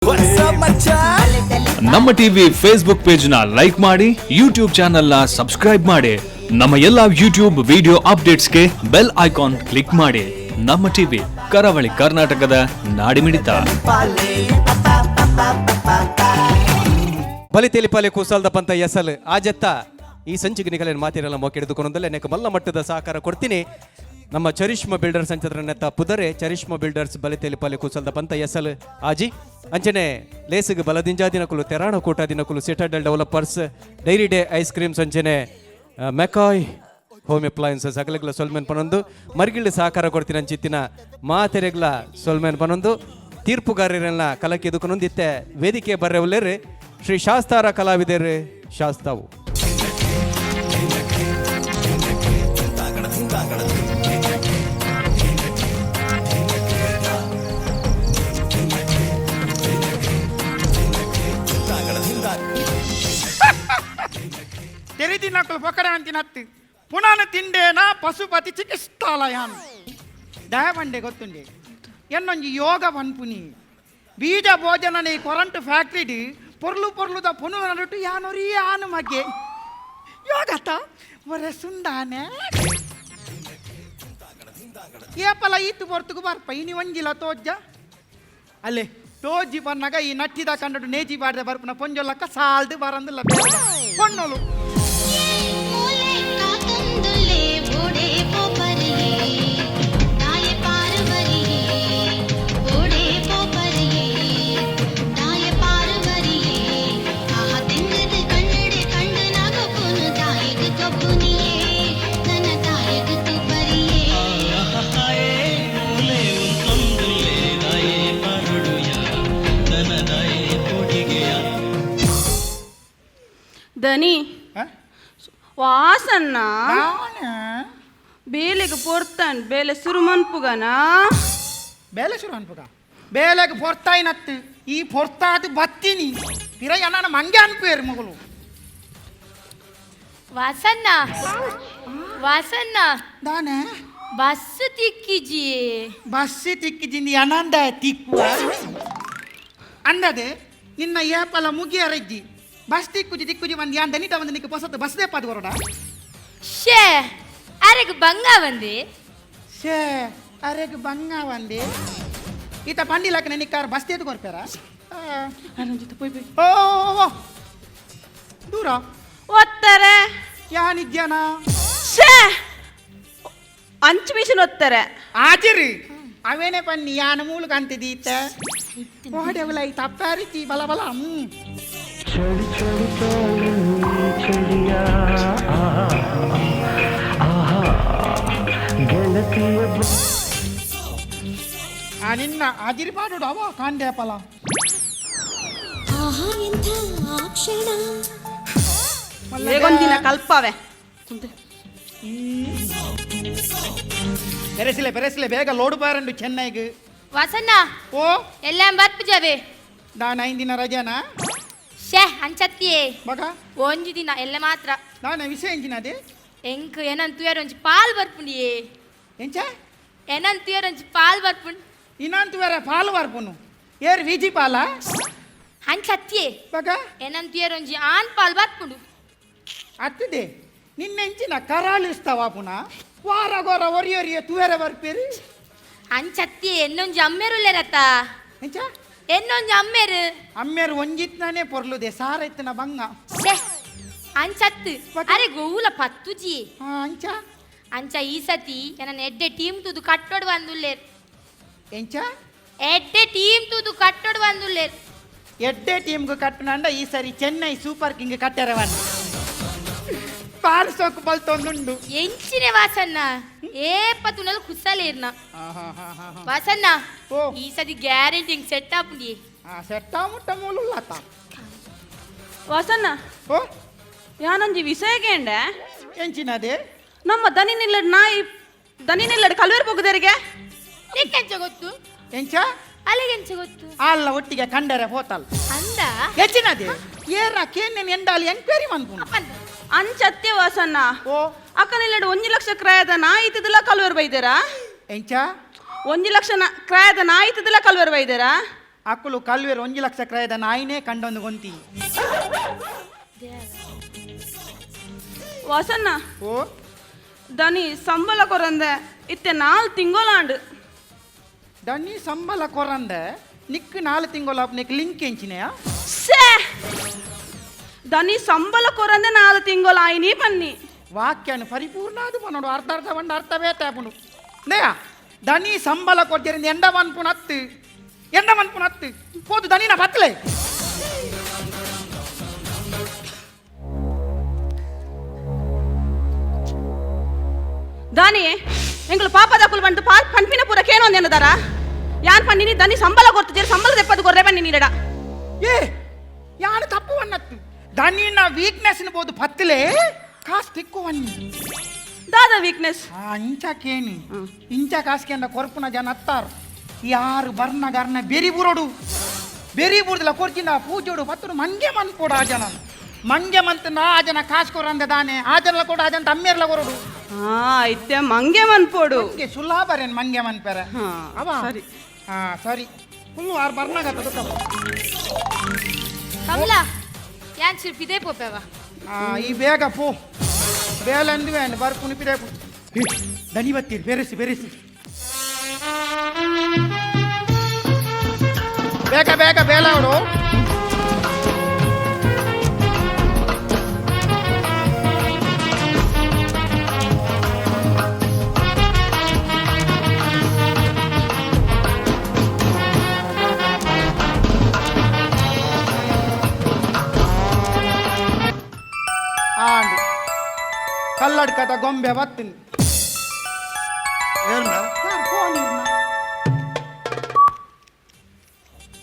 What's up, ಮಚ್ಚಾ? ನಮ್ಮ TV Facebook page ನ ಲೈಕ್ ಮಾಡಿ, ಯೂಟ್ಯೂಬ್ ಚಾನೆಲ್ ನ ಸಬ್ಸ್ಕ್ರೈಬ್ ಮಾಡಿ, ನಮ್ಮ ಎಲ್ಲಾ ಯೂಟ್ಯೂಬ್ ವಿಡಿಯೋ ಅಪ್ಡೇಟ್ಸ್ಗೆ ಬೆಲ್ ಐಕಾನ್ ಕ್ಲಿಕ್ ಮಾಡಿ. ನಮ್ಮ ಟಿವಿ, ಕರಾವಳಿ ಕರ್ನಾಟಕದ ನಾಡಿಮಿಡಿತ. ಬಲಿ ತೆಲಿಪಾಲೆ ಕೂಸಲ್ದ ಪಂತ ಎಸಲ್ ಆಜತ್ತ ಈ ಸಂಚಿಗೆ ನಿಗಲೇನು ಮಾತಿರಲ್ಲ ಮೊಕ್ಕೆಡಿದುಕೊಂಡಲ್ಲೇ ನೆಕ್ ಮಲ್ಲ ಮಟ್ಟದ ಸಹಕಾರ ಕೊಡ್ತೀನಿ. ನಮ್ಮ ಚರಿಷ್ಮಾ ಬಿಲ್ಡರ್ಸ್ ಅಂಚದ್ರ ನೆತ್ತ ಪುದರೆ ಚರಿಷ್ಮಾ ಬಿಲ್ಡರ್ಸ್, ಬಲಿ ತೆಲಿಪಾಲೆ ಕೂಸಲ್ದ ಪಂತ ಎಸಲ್ ಆಜಿ. ಅಂಚನೆ ಲೇಸಿಗೆ ಬಲದಿಂಜಾ ದಿನಕುಲು, ತೆರಾಣ ಕೂಟ ದಿನಕುಲು, Citadel developers, dairy day ice creams, ಅಂಚನೆ ಮೆಕಾಯ್ ಹೋಮ್ ಅಪ್ಲಯನ್ಸಸ್ ಅಗಲಗ್ಲ ಸೊಲ್ಮೆನ್ ಪನೊಂದು, ಮರ್ಗಿಳ್ಳಿ ಸಹಕಾರ ಕೊಡ್ತೀನಿ ಅಂಚಿತ್ತಿನ ಮಾತೆರೆಗ್ಲ ಸೊಲ್ಮೆನ್ ಪನೊಂದು, ತೀರ್ಪುಗಾರರೆಲ್ಲ ಕಲಕಿ ಎದುಕೊನೊಂದು ಇತ್ತೆ ವೇದಿಕೆ ಬರ್ರೆವಲ್ಲೇರಿ ಶ್ರೀ ಶಾಸ್ತಾರ ಕಲಾವಿದರು ಶಾಸ್ತಾವು. ತೆರೆದಿನಕಲು ಪೊಕಡೆ ಅಂತಿನತ್ತು ಪುನಃ ತಿಂಡೇನ ಪಶುಪತಿ ಚಿಕಿತ್ಸಾಲಯ ದಯಪಂಡೆ ಗೊತ್ತುಂಡೆ ಎನ್ನೊಂಜಿ ಯೋಗ ಪನ್ಪುನಿ ಬೀಜ ಭೋಜನನೆ ಕೊರಂಟು ಫ್ಯಾಕ್ಟ್ರಿ ಪೊರ್ಲು ಪೊರ್ಲುದ ಪೊನು ನಡುಟು ಯಾನೊರಿ ಆನು ಮಗೆ ಯೋಗತ ಒರೆ ಸುಂದಾನೆ ಏಪಲ ಈತು ಪೊರ್ತುಗು ಬರ್ಪ ಇನಿ ಒಂಜಿಲ ತೋಜ್ಜ ಅಲ್ಲೇ ತೋಜಿ ಪನ್ನಾಗ ಈ ನಟ್ಟಿದ ಕಂಡಡು ನೇಜಿ ಬಾಡ್ದ ಬರ್ಪುನ ಪೊಂಜೊಲ್ಲಕ್ಕ ಸಾಲ್ದು ಬರಂದಿಲ್ಲ ಪೊಣ್ಣೋಲು. ಮೂಲೆ ಕಾತೊಂದುಲ್ಲೆ ಓಡೆ ಪೋಪರಿಯೇ ತಾಯ ಪಾರ್ವರಿಯೇ, ಓಡೆ ಪೋಪರಿಯೇ ತಾಯ ಪಾರ್ವರಿಯೇ. ಆಹ ತೆಂಗದ ಕಣ್ಣಡೆ ಕಂಡು ನಾಗಪ್ಪನು ತಾಯಿಗೆ ಕಬ್ಬುನಿಯೇ, ನನ್ನ ತಾಯಿಗೆ ತುಪ್ಪರಿಯೇ. ದನಿ. ಹ? ವಾಸಣ್ಣ. ನಾನ? ಬೇಲೆಗೆ ಪೊರ್ತಾನ್, ಬೇಲೆ ಸುರು ಮನ್ಪುಗನ? ಬೇಲೆ ಶುರು ಅನ್ಪುಗ, ಬೇಲೆಗೆ ಪೊರ್ತಾಯಿನತ್ತು ಈ ಪೊರ್ತಾದು ಬತ್ತೀನಿ ಪಿರ ನಾನು ಮಂಗೆ ಅನ್ಪೇರು ಮಗಳು. ವಾಸಣ್ಣ, ವಾಸಣ್ಣ. ದಾನೆ? ಬಸ್ ತಿಕ್ಕಿಜಿಯೇ. ಬಸ್ ತಿಕ್ಕಿಜಿಂದಿ ಅನಂದ ತಿಕ್ಕುವ ಅಂದದೆ ನಿನ್ನ ಏಪಲ ಮುಗಿಯರಜ್ಜಿ. ಬಸ್ ತಿಕ್ಕುಜಿ ತಿಕ್ಕುಜಿ ಒಂದು ಯಾನ್ ದನಿಟ ಒಂದು ನಿಕ್ಕ ಪೊಸತ್ತು ಬಸ್ ದೇಪಾದು ಬರೋಡ. ಶೇ, ಅರೆಗ್ ಬಂಗ ಬಂದೆ. ಶೇ, ಅರೆಗ್ ಬಂಗ ಒಂದೆ. ಈತ ಪಂಡಿಲಕ್ಕ ನಿಕ್ಕಾರ ಬಸ್ ತೇದು ಕೊರ್ಪೇರ. ಓ ಓ, ಓ, ದೂರ. ಒತ್ತಾರೆ. ಯಾನಿದ್ಯಾನ? ಶೇ, ಅಂಚು ಮಿಷನ್ ಒತ್ತಾರೆ. ಆಜಿರಿ ಅವೇನೆ ಪನ್ನಿ ಯಾನ ಮೂಲಕ ಅಂತಿದ್ದೀತ ಓಡೆವಲ ಈ ತಪ್ಪಾರಿತಿ ಬಲ ಬಲ ಹ್ಮ್. ಆ ನಿನ್ನ ಆಜಿರಿ ಪಾಡು ಅವ ಕಾಂಡೆ ಪಲ. ಆಹಾ, ಎಂಥ ಆ ಕ್ಷಣ. ಬೇಗೊಂದಿನ ಕಲ್ಪವೆ. ಬೆರೆಸಿಲೆ ಬೆರೆಸಿಲೆ, ಬೇಗ ಲೋಡು ಬಾರಂಡು ಚೆನ್ನೈಗೆ. ವಾಸಣ್ಣ. ಓ. ಎಲ್ಲ ಬರ್ಪುಜವೆ. ನಾನು ಐದು ದಿನ ರಜಾನಾ? ಶೇ, ಅಂಚತ್ತಿಯೇ. ಬಗ? ಒಂಜಿ ದಿನ ಎಲ್ಲ ಮಾತ್ರ. ನಾನು ವಿಷಯ ಎಂಜಿನ ಅದೇ. ಎಂಕ್ ಏನಂತ ಒಂಜಿ ಪಾಲ್ ಬರ್ಪುಂಡಿಯೇ. ಎಂಚ? ಏನಂತ ಒಂಜಿ ಪಾಲ್ ಬರ್ಪುಂಡು. ಇನ್ನಂತ ಬೇರೆ ಪಾಲು ಬರ್ಪುನು? ಏರ್ ವಿಜಿ ಪಾಲ? ಅಂಚತ್ತಿಯೇ. ಬಗ? ಏನಂತ ಒಂಜಿ ಆನ್ ಪಾಲ್ ಬರ್ಪುಂಡು. ಅತ್ತದೆ ನಿನ್ನೆಂಚಿನ ಕರಾಳಿಸ್ತಾವ ಪುನಃ ವಾರ ಗೊರ ಒರಿ ಒರಿಯ ತುವೆರೆ ಬರ್ಪೇರಿ. ಅಂಚತ್ತಿಯೇ, ಎನ್ನೊಂಜಿ ಅಮ್ಮೇರುಲ್ಲೇರತ್ತ. ಎಂಚ? ಎನ್ನೊಂಜಿ ಅಮ್ಮೇರು. ಅಮ್ಮೇರು ಒಂಜಿತ್ನಾನೇ ಪೊರ್ಲುದೆ ಸಾರೈತನ ಬಂಗ. ಶೇ, ಅಂಚತ್ತು. ಅರೆ ಗೋವುಲ ಪತ್ತುಜಿ. ಹಾ, ಅಂಚ. ಅಂಚ ಈ ಸತಿ ನನ್ನ ಎಡ್ಡೆ ಟೀಮ್ ತೂದು ಕಟ್ಟೋಡು ಬಂದುಲ್ಲೇರ್. ಎಂಚ? ಎಡ್ಡೆ ಟೀಮ್ ತೂದು ಕಟ್ಟೋಡು ಬಂದುಲ್ಲೇರ್. ಎಡ್ಡೆ ಟೀಮ್ಗೆ ಕಟ್ಟನಂಡ ಈ ಸರಿ ಚೆನ್ನೈ ಸೂಪರ್ ಕಿಂಗ್ ಕಟ್ಟೆರವನ್ ಪಾರ್ಸೋಕ್ ಬಲ್ತೊಂದುಂಡು. ಎಂಚಿನೆ ವಾಸಣ್ಣ, ಏಪ ತುನಲ್ ಕುಸಲೇರ್ನ ವಾಸಣ್ಣ. ಓ. ಈ ಸತಿ ಗ್ಯಾರಂಟಿ ಸೆಟ್ ಆಪುಂಡಿ. ಆ ಸೆಟ್ಟ ಮುಟ್ಟ ಮೂಲುಳ್ಳಾತ. ವಾಸಣ್ಣ. ಓ. ಯಾನೊಂಜಿ ವಿಷಯಗೇಂಡೆ. ಎಂಚಿನದೇ? ನಮ್ಮ ದನಿ ನಿಲ್ಲಡ್ ನಾಯಿ, ದನಿ ನಿಲ್ಲಡ್ ಕಲ್ವೇರ್ ಪೋಗುದರಿಗೆ. ನಿಕ್ಕೆಂಚ ಗೊತ್ತು? ಎಂಚ? ಅಲ್ಲಿಗೆಂಚ ಗೊತ್ತು? ಅಲ್ಲ, ಒಟ್ಟಿಗೆ ಕಂಡರೆ ಹೋತಲ್. ಅಂದ. ಹೆಚ್ಚಿನದೇ ಏರ ಕೇನ್ ಎಂಡಾಲಿ ಎಂಕ್ವೈರಿ ಮನ್ಪುಂಡು. ಅಪ್ಪಂದ. ಅಂಚತ್ತೆ ವಾಸಣ್ಣ. ಓ. ಅಕ್ಕ ನಿಲ್ಲಡ್ 1 ಲಕ್ಷ ಕ್ರಯದ ನಾಯಿ ಇತ್ತದಲ್ಲ, ಕಲ್ವೇರ್ ಬೈದೇರಾ? ಎಂಚ? 1 ಲಕ್ಷ ಕ್ರಯದ ನಾಯಿ ಇತ್ತದಲ್ಲ, ಕಲ್ವೇರ್ ಬೈದೇರಾ? ಅಕ್ಕುಲು ಕಲ್ವೇರು 1 ಲಕ್ಷ ಕ್ರಯದ ನಾಯಿನೇ ಕಂಡೊಂದು ಗೊಂತಿ. ವಾಸಣ್ಣ. ಓ. ದನಿ ಸಂಬಳ ಕೊರಂದೆ ಇತ್ತೆ 4 ತಿಂಗೊಲಾಂಡು. ದನಿ ಸಂಬಳ ಕೊರಂದೆ ನಿಕ್ 4 ತಿಂಗೊಲ ನಿಕ್ ಲಿಂಕ್ ಎಂಚಿನೆಯಾ? ಸೇ, ದನಿ ಸಂಬಳ ಕೊರಂದೆ 4 ತಿಂಗೊಲಾಯಿನಿ ಪನ್ನಿ. ವಾಕ್ಯನ ಪರಿಪೂರ್ಣ ಅದು ಪನ್ನೋಡು, ಅರ್ಧ ಅರ್ಧ ಬಂಡ ಅರ್ಥ ಬೇತಾಪುಂಡು. ನೇಯ ದನಿ ಸಂಬಳ ಕೊಡ್ತೀರಿಂದ ಎಂಡ ಮನ್ಪುನತ್ತು, ಎಂಡ ಮನ್ಪುನತ್ತು ಹೋದು ದನಿನ ಬತ್ತಲೆ. ದಾನಿ ಎಂಗಳು ಪಾಪದ ಕುಲ್ ಬಂದು ಪಾ ಪನ್ಪಿನ ಪೂರ ಕೇನೊಂದೇನದಾರ ಯಾನ್ ಪನ್ನಿನಿ ದನಿ ಸಂಬಳ ಕೊರ್ತು ಸಂಬಳ ದೆಪ್ಪದು ಕೊರ್ರೆ ಬನ್ನಿ ನೀಡಡ. ಏ ಯಾನು ತಪ್ಪು ವನ್ನತ್ತು, ದನಿನ ವೀಕ್ನೆಸ್ ಬೋದು ಪತ್ತಲೆ ಕಾಸು ತಿಕ್ಕುವನ್ನಿ. ದಾದ ವೀಕ್ನೆಸ್? ಆ ಇಂಚ ಕೇನಿ, ಇಂಚ ಕಾಸ್ಕೆಂದ ಕೊರ್ಪುನ ಜನ ಅತ್ತಾರು ಯಾರು ಬರ್ನ ಗರ್ನ ಬೆರಿ ಬುರೋಡು ಬೆರಿ ಬುರ್ದಲ ಕೊರ್ಚಿನ ಪೂಜೋಡು ಪತ್ತುಡು ಮಂಗೆ ಮನ್ಪೋಡು. ಆ ಜನ ಮಂಗೆ ಮಂತನ ಆ ಜನ ಕಾಸು ಕೊರಂದೆ ದಾನೆ ಆ ಜನ ಕೊಡು, ಆ ಜನ ತಮ್ಮೇರ್ಲ ಕೊರಡು. ಹಾ, ಇತ್ತೆ ಮಂಗೆ ಮನ್ಪೋಡು. ಮಂಗೆ ಸುಲಾಭರೇನು ಮಂಗೆ ಮನ್ಪೆರೆ. ಹಾ, ಅವ ಸರಿ. ಹಾ ಸರಿ, ಫುಲ್ ಆರು ಬರ್ನಾಗತ್ತ. ಕಮಲಾ, ಯಾನ್ ಚಿರ್ಪಿದೆ ಇದೇ ಪೋಪೆವ. ಈ ಬೇಗ ಪೋ ಬೇಲಂದುವೆ ಬರ್ಪುನಿ ಪಿದೆ ದನಿ ಬತ್ತೀರಿ, ಬೆರೆಸಿ ಬೆರೆಸಿ, ಬೇಗ ಬೇಗ ಬೇಲಾವಡು. ಆಂಡು ಕಲ್ಲಡ್ಕದ ಗೊಂಬೆ ಬತ್ತೀನಿ. ಏರ್ನ? ಫೋನ್.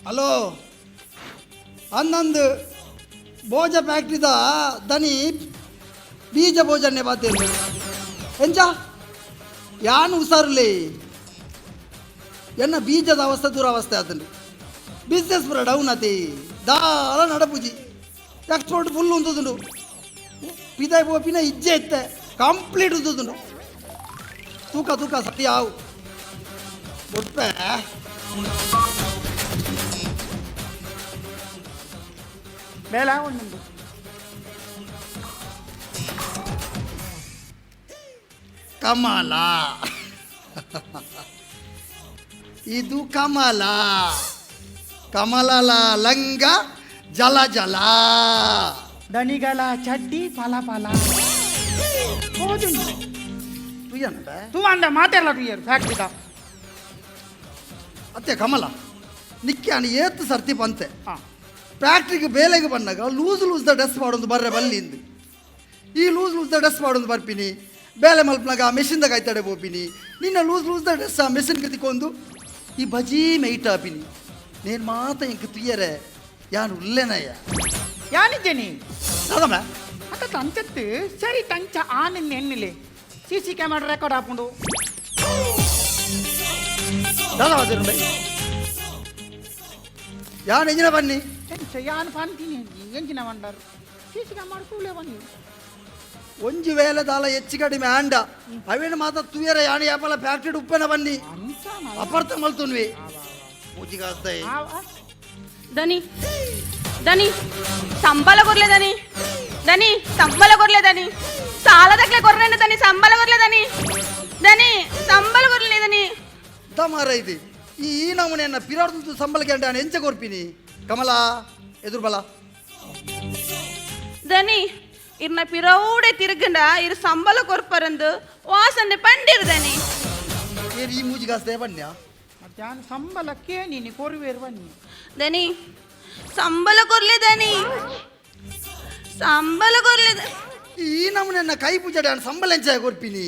ಹಲೋ, ಅಂದಂದು ಭೋಜ ಫ್ಯಾಕ್ಟ್ರಿದ ದನಿ ಬೀಜ ಭೋಜನೆ ಬಾತೇನು ಎಂಚ ಯಾನು ಹುಷಾರುಲೇ ಎನ್ನ ಬೀಜದ ಅವಸ್ಥೆ ದುರವಸ್ಥೆ ಆತಂಡು, ಬಿಸ್ನೆಸ್ ಪೂರ ಡೌನ್ ಆತಿ, ದಾಲ ನಡಪುಜಿ, ಎಕ್ಸ್ಪೋರ್ಟ್ ಫುಲ್ ಉಂತುದುಂಡು, ಪಿದಾಯ್ ಪೋಪಿನ ಇಜ್ಜೆ ಇತ್ತೆ ಕಂಪ್ಲೀಟ್ ಉಂತುದುಂಡು. ತೂಕ ತೂಕ ಸತಿ ಆವು ಬೊಟ್ಪೆ. ಬೇಲ ಉಂಡು. ಕಮಲ, ಇದು ಕಮಲ, ಕಮಲಲ ಲಂಗ ಜಲ ಜಲ. ದಣಿಗಳ ಚಡ್ಡಿ ಫಲ ಫಲ ಹೋದುಂಡು. ತುಯ್ಯನಟ. ತೂ ಅಂದ ಮಾತೆಲ್ಲ ತುಯ್ಯರು ಫ್ಯಾಕ್ಟ್ರಿದ. ಅತ್ತೆ ಕಮಲ, ನಿಕ್ಕೆ ಅಣ್ಣ ಏತ್ತು ಸರ್ತಿ ಬಂತೆ. ಹಾ. ಫ್ಯಾಕ್ಟ್ರಿಗೆ ಬೇಲೆಗೆ ಬಂದಾಗ ಲೂಸ್ ಲೂಸ್ the dress ಮಾಡೋದು ಬರ್ರೆ ಬಲ್ಲಿಂದು, ಈ ಲೂಸ್ ಲೂಸ್ the dress ಮಾಡೋದು ಬರ್ಪಿನಿ, ಬೇಲೆ ಮಲ್ಪನಾಗ ಆ ಮೆಷಿನ್ದಾಗ ಆಯ್ತಾಡೆ ಪೋಪಿನಿ, ನಿನ್ನ ಲೂಸ್ ಲೂಸ್ the dress ಆ ಮೆಷಿನ್ ತಿಕ್ಕೊಂಡು ಈ ಬಜೀ ಮೈಟ್ ಆಪಿನಿ, ನೇನು ಮಾತ ಇಂಕ ತುಯ್ಯರೆ ಯಾನು ಉಲ್ಲೇನಯ್ಯ. ಯಾನಿದ್ದೇನೆ? ದಾದಮ್ಮ. ಅತ್ತ ತಂಚತ್ತು ಸರಿ ತಂಚ ಆನಿಂದ ಎನ್ನಿಲೆ ಸಿ ಸಿ ಕ್ಯಾಮರಾ ರೆಕಾರ್ಡ್ ಹಾಕೊಂಡು. ದಾದಾ ಬೈ, ಯಾನು ಎಂಜಿನ ಬನ್ನಿ. ಎಂಚ ಯಾನ್ ಪಂತೀನಿ ಎಂಚಿನ ಬಂಡಾರು ಸಿ ಸಿ ಕ್ಯಾಮರಾ ಕೂಲೆ ಬನ್ನಿ. ಒಂಜಿ ವೇಳೆ ದಾಲ ಹೆಚ್ಚು ಕಡಿಮೆ ಆಂಡ ಅವೇನು ಮಾತ ತುಯ್ಯರೆ ಯಾನು ಯಾಪಲ ಫ್ಯಾಕ್ಟ್ರಿ ಉಪ್ಪೆನ ಬನ್ನಿ. ಅಪರ್ಥ ಮಲ್ತುನ್ವಿ ಮೂಜಿಗಾಸ್ತಾಯಿ. ದನಿ ದನಿ ಸಂಬಳ ಕೊರ್ಲೆ ದನಿ, ದನಿ ಸಂಬಳ ಕೊರ್ಲೆ ದನಿ, ಸಾಲದಕ್ಲೆ ಕೊರ್ರೆ ದನಿ, ಸಂಬಳ ಕೊರ್ಲೆ ದನಿ, ದನಿ ಸಂಬಳ ಕೊರ್ಲೆ ದನಿ. ಮಾರ ಇದು ಈ ಈ ನಮೂನೆಯನ್ನ ಪಿರಾಡ್ದು ಸಂಬಳಕ್ಕೆ ಅಂಡ ಎಂಚ ಕೊರ್ಪಿನಿ ಕಮಲಾ ಎದುರು ಬಲ. ದನಿ, ಇರ್ನ ಪಿರೌಡೆ ತಿರುಗಂಡ ಇರು ಸಂಬಳ ಕೊರ್ಪರಂದು ವಾಸನೆ ಪಂಡಿರು ದನಿ. ಏನ್ ಈ ಮೂಜಿಗಾಸ್ತಾಯ ಬನ್ಯ? ಮಧ್ಯಾಹ್ನ ಸಂಬಳಕ್ಕೆ ನೀನು ಕೊರುವೇರು ಬನ್ನಿ. ದನಿ ಸಂಬಳ ಕೊರ್ಲೆ ದನಿ, ಸಂಬಳ ಕೊರ್ಲೆ. ಈ ನಮೂನೆಯನ್ನ ಕೈ ಪೂಜಾಡಿ ಅಣ್ಣ ಸಂಬಳ ಎಂಚ ಕೊರ್ಪಿನಿ?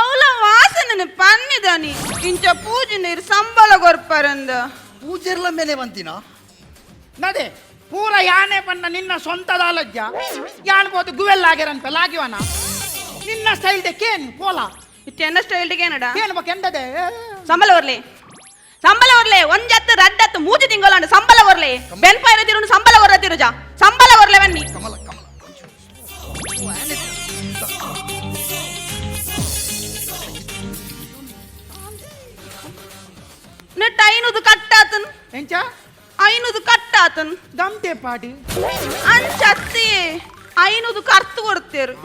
ಅವಳ ವಾಸನೆ ಪನ್ನಿ ದನಿ, ಇಂಚ ಪೂಜೆ ನೀರು ಸಂಬಳ ಕೊರ್ಪರಂದು. ಪೂಜೆರ್ಲ ಮೇಲೆ ಬಂತೀನಾ? ನಡೆ ಪೂರ ಯಾನೆ ಪನ್ನ ನಿನ್ನ ಸ್ವಂತದ ಅಲಜ್ಜ ಯಾನ್ ಬೋದು ಗುವೆಲ್ ಆಗಿರಂತ ಲಾಗಿವನ ನಿನ್ನ ಸ್ಟೈಲ್ ದೆ ಕೇನ್ ಪೋಲ. ಇತ್ತೆನ್ನ ಸ್ಟೈಲ್ಗೆ ಏನಡ? ಕೇನ್ ಬೊಕ ಎಂದದೆ? ಸಂಬಳ ಕೊರ್ಲೆ, ಸಂಬಳ ಕೊರ್ಲೆ, ಒಂಜತ್ತು ರಡ್ಡತ್ತು ಮೂಜಿ ತಿಂಗಳಂಡು ಸಂಬಳ ಕೊರ್ಲೆ, ಬೆನ್ಪಾಯಿನ ತಿರುನು ಸಂಬಳ ಕೊರ್ರ ತಿರುಜ ಸಂಬಳ ಕೊರ್ಲೆ ಬನ್ನಿ. ಕಮಲ ಕಮಲ. ನೆಟ್ಟ ಐನೂದು ಕಟ್ಟಾತನ್. ಎಂಚ? ಐನೂದು ಕಟ್ಟಾತನ್. ದಮ್ತೆ ಪಾಡಿ. ಅಂಚತ್ತಿ, 500 ಕರ್ತು ಕೊಡ್ತೇರು.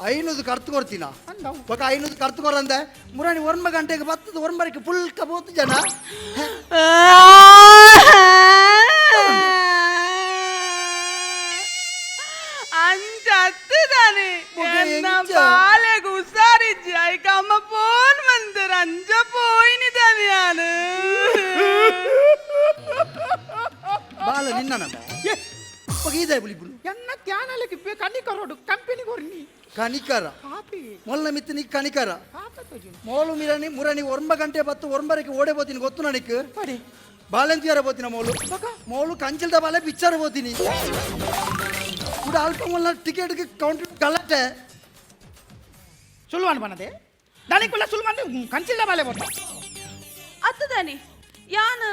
500 ಕರ್ತು ಕೊಡ್ತೀನ? ಅಂದವು. ఒక 500 ಕರ್ತು ಕೊರಂದೆ ಮುರಾಣಿ 9 ಗಂಟೆಗೆ ಬತ್ತದ, 9ಕ್ಕೆ ಪುಲ್ಕ ಬೋತು ಜನ. ಅಂಚತ್ತದಾನೆ. ಬೊಕ ಎನ್ನ ಎಂಚ? ಬಾಲೆಗ್ ಹುಷಾರಿಜ್ಜಿ, ಐಕ ಅಮ್ಮ ಫೋನ್ ಮಂತರ್, ಅಂಚ ಪೋಯಿನಿ ಯಾನು. ಬಾಲ ನಿನ್ನ ನಮ್ಮ ఒక ಈದಾಯ ಬುಲಿಪುಲು. ಎನ್ನ ತ್ಯಾನಲಕ್ಕೆ ಕನಿಕರೋಡು ಕಂಪನಿ ಕೊರ್ನಿ. ಕನಿಕರ? ಪಾಪಿ. ಮೊಲ್ಲ ಮಿತ್ತು ನೀ ಕನಿಕರ. ಪಾಪ ತೋಜು. ಮೋಲು ಮಿರನಿ ಮುರಣಿ 9 ಗಂಟೆ ಬತ್ತು 9ಕ್ಕೆ ಓಡೆ ಬೋತೀನಿ, ಗೊತ್ತು ನನಗೆ. ಪಡೆ. ಬಾಲೆಂತಿಯಾರ ಬೋತಿನ ಮೋಲು, ಮೋಲು ಕಂಚಿಲ್ದ ಬಾಲೆ ಪಿಕ್ಚರ್ ಬೋತೀನಿ. ಕೂಡ ಅಲ್ಪ ಮೊಲ್ಲ ಟಿಕೆಟ್ ಕೌಂಟರ್ ಗಲಾಟೆ. ಸುಲ್ವಾನ್ ಬನ್ನದೆ ದನಿಕುಲ್ಲ ಸುಲ್ವಾನ್ ಕಂಚಿಲ್ಲ ಬಾಲೆ ಬೋತ. ಅತ್ತದಾನಿ, ಯಾನ್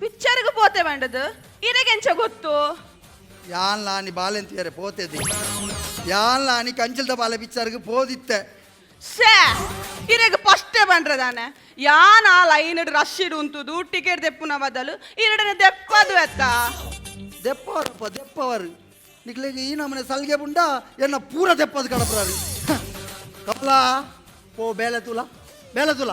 ಪಿಕ್ಚರ್ಗ್ ಪೋತೆ ಬಂಡದು ಇರೆಗೆಂಚ ಗೊತ್ತು? ಯಾನ್ ಲಾನಿ ಬಾಲೆಂತಿಯಾರೆ ಪೋತೆದಿ, ಯಾನ್ ಲಾನಿ ಕಂಚಿಲ್ದ ಬಾಲೆ ಪಿಕ್ಚರ್ಗೆ ಪೋದಿತ್ತೆ. ಶೇ, ಇರೆಗ್ ಫಸ್ಟೇ ಬಂಡ್ರದಾನೆ. ಯಾನ್ ಆ ಲೈನ್ ರಶ್ ಇಡು ಉಂತುದು ಟಿಕೆಟ್ ದೆಪ್ಪುನ ಬದಲು ಇರಡನೆ ದೆಪ್ಪದು ಎತ್ತ. ದೆಪ್ಪವರಪ್ಪ ದೆಪ್ಪವರು, ನಿಕ್ಲೆಗ್ ಈ ನಮನೆ ಸಲ್ಗೆ ಬುಂಡ ಎನ್ನ ಪೂರ ದೆಪ್ಪದು ಕಡಪ್ರಾರಿ. ಕಮಲಾ, ಪೋ ಬೇಲೆ ತುಲ ಬೇಲೆ ತುಲ.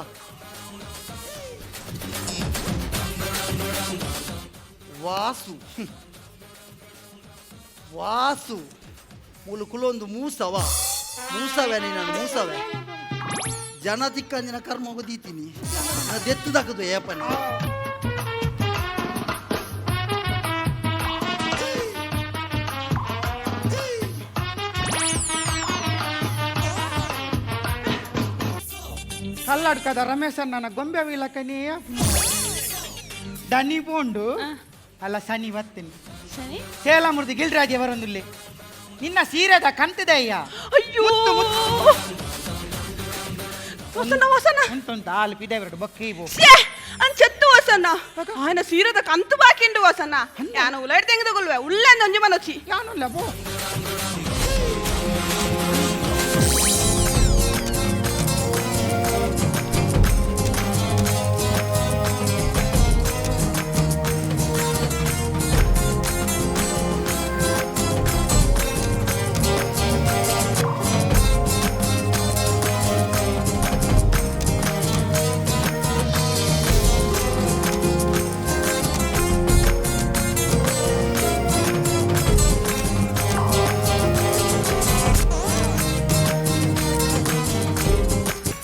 ವಾಸು ವಾಸು ಮೂಲು ಕುಲೊಂದು ಮೂಸವ ಮೂಸವೆ, ನೀನು ಮೂಸವೆ. ಜನ ತಿಕ್ಕಂದಿನ ಕರ್ಮ ದೀತೀನಿ ದೆತ್ತದಾಕದು ಏಪನೆ. ಕಲ್ಲಡ್ಕದ ರಮೇಶ್ ನನ್ನ ಗೊಂಬೆ ವೀಲಕನೇ ದನಿ ಪೋಂಡು ಅಲ್ಲ ಸನಿ ಬತ್ತೀನಿ. ಸರಿ. ಸೇಲಾಮೂರ್ತಿ ಗಿಲ್ರಾಜ್ ಅವರೊಂದುಲ್ಲೆ ನಿನ್ನ ಸೀರೆದ ಕಂತದಯ್ಯ. ಅಯ್ಯೋ ವಸನ ವಸನ. ಉಂಟುಂಟು ಹಾಲು ಪಿದೆ ಬೊಕ್ಕಿ ಬೋ. ಶ್ಯೇ, ಅಂಚೆತ್ತು ವಸನ್ನ, ఆయన ಸೀರೆದ ಕಂತು ಬಾಕಿಂಡು ವಸನ್ನ. ಯಾನು ಉಲೈಡ್ ತೆಗೆದುಕೊಳ್ಳುವೆ ಉಳ್ಳೆ ಒಂಜಿ ಮನೋಚಿ. ಯಾನುಲ್ಲ ಬೋ.